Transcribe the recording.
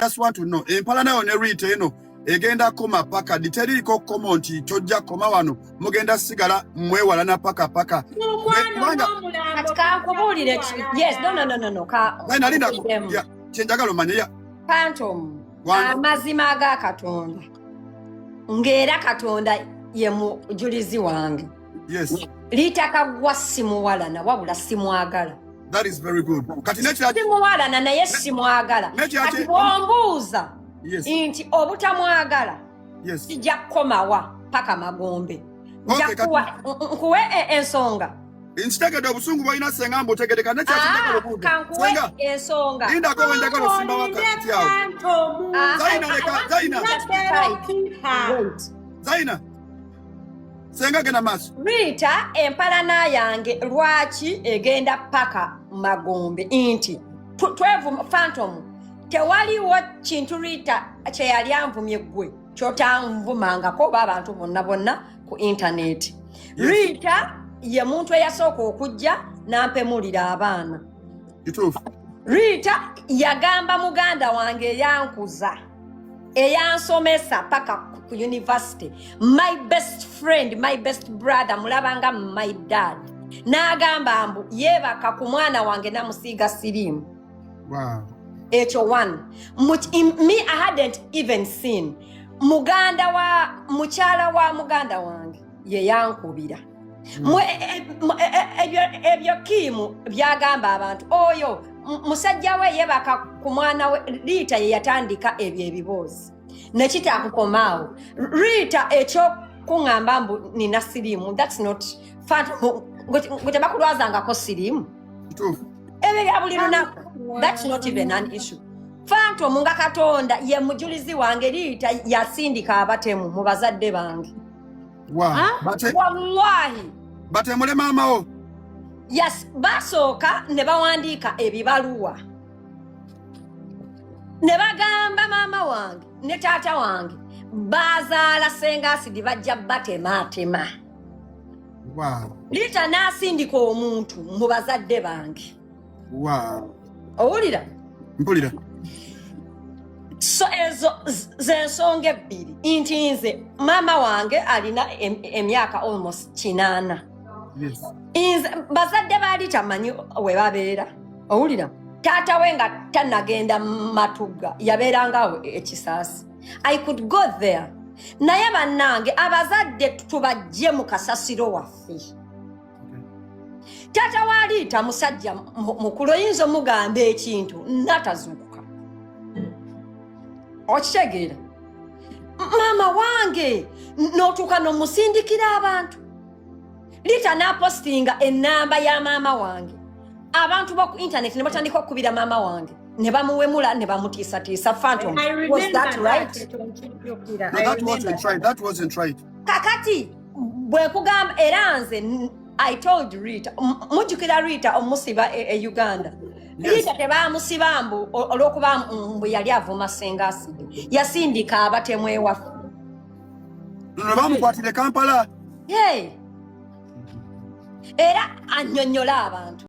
Just want to know, empalana yo ne Rita eno egenda koma paka ddi? Teriiko kkomo nti tojja koma wano, mugenda sigala mwewalana paka paka? Mukwano. Kubanga- Kati kankubuulire yes, no, ka Zaina, linda. nkubuuliremu. Ya, kyenjagala omanye ya Phantom, Wange. amazima ga Katonda, ng'era Katonda ye mujulizi wange, Rita Kaggwa simuwalana, wabula simwagala. That is very good. Kati nekirala Simuwalana, naye simwagala. Nekirala Kati bw'ombuuza nti obutamwagala kijja kukomawa paka magombe, nja nkuwe ensonga. Nkitegedde, obusungu bwolina, senga, mbutegedde. Kati nekirala kyenjagala obuuza, Kankuwe senga, ensonga. Lindako, we njagala osimba wakati awo. Ah, Zaina, leka, Zaina. Wait. Zaina, senga, genda maaso. Rita, empalana yange lwaki egenda paka magombe? Nti twevuma, Phantom, tewaliwo kintu Rita kyeyali anvumye ggwe kyotanvumangako oba abantu bonna bonna ku intaneti. Rita ye muntu eyasooka okujja n'ampemulira abaana. Rita yagamba muganda wange eyankuza, eyansomesa paka ku university, my best friend, my best brother, mulabanga my dad, n'agamba mbu yeebaka ku mwana wange namusiiga siriimu. Ekyo one. Me, I hadn't even seen. Muganda wa mukyala wa muganda wange ye yankubira. Ebyo kiimu byagamba abantu, oyo musajja we yebaka ku mwana we. Riita ye yatandika ebyo ebiboozi nekitakukomaawo. Riita ekyokuŋŋamba mbu nina siriimu, that's not fact. Gwe tebakulwazangako siriimu? Ebyo bya buli lunaku, that's not even an issue, Phantom. Nga Katonda ye mujulizi wange, Riita yasindika abatemu mu bazadde bange. Wallahi. Batemule maama wo? Yes, basooka ne bawandiika ebibaluwa ne bagamba maama wange ne taata wange bazaala Senga Asidi, bajja batemaatema. Riita n'asindika omuntu mu bazadde bange. Owulira? Mpulira. So ezo zensonga ebbiri, nti nze maama wange alina emyaka almost 80. Nze bazadde baali tamanyi we babeera. Owulira? Taata we nga tanagenda Matugga yabeerangawo ekisaasi. I could go there, naye bannange, abazadde tubajje mu kasasiro waffe. Taata wa Liita musajja mukulu, oyinza omugamba ekintu natazuukuka. Okitegeera? Maama wange n'otuuka n'omusindikira abantu. Liita n'apostinga enamba ya maama wange, abantu boku internet ne batandika okukubira maama wange ne bamuwemula ne bamutiisatiisa. Phantom, I was that remember right? that, ekyo nkijjukira. No, I that wasn't remember. right. That wasn't right. Kakati bwe kugamba, era nze I told Rita, mujjukira Rita omusiba e Uganda? Yes. Rita tebamusiba mbu olw'okuba mbu yali avuma Senga Asidi, yasindika abatemu ewaffe. No, bamukwatire Kampala. Hey. Era annyonnyola abantu.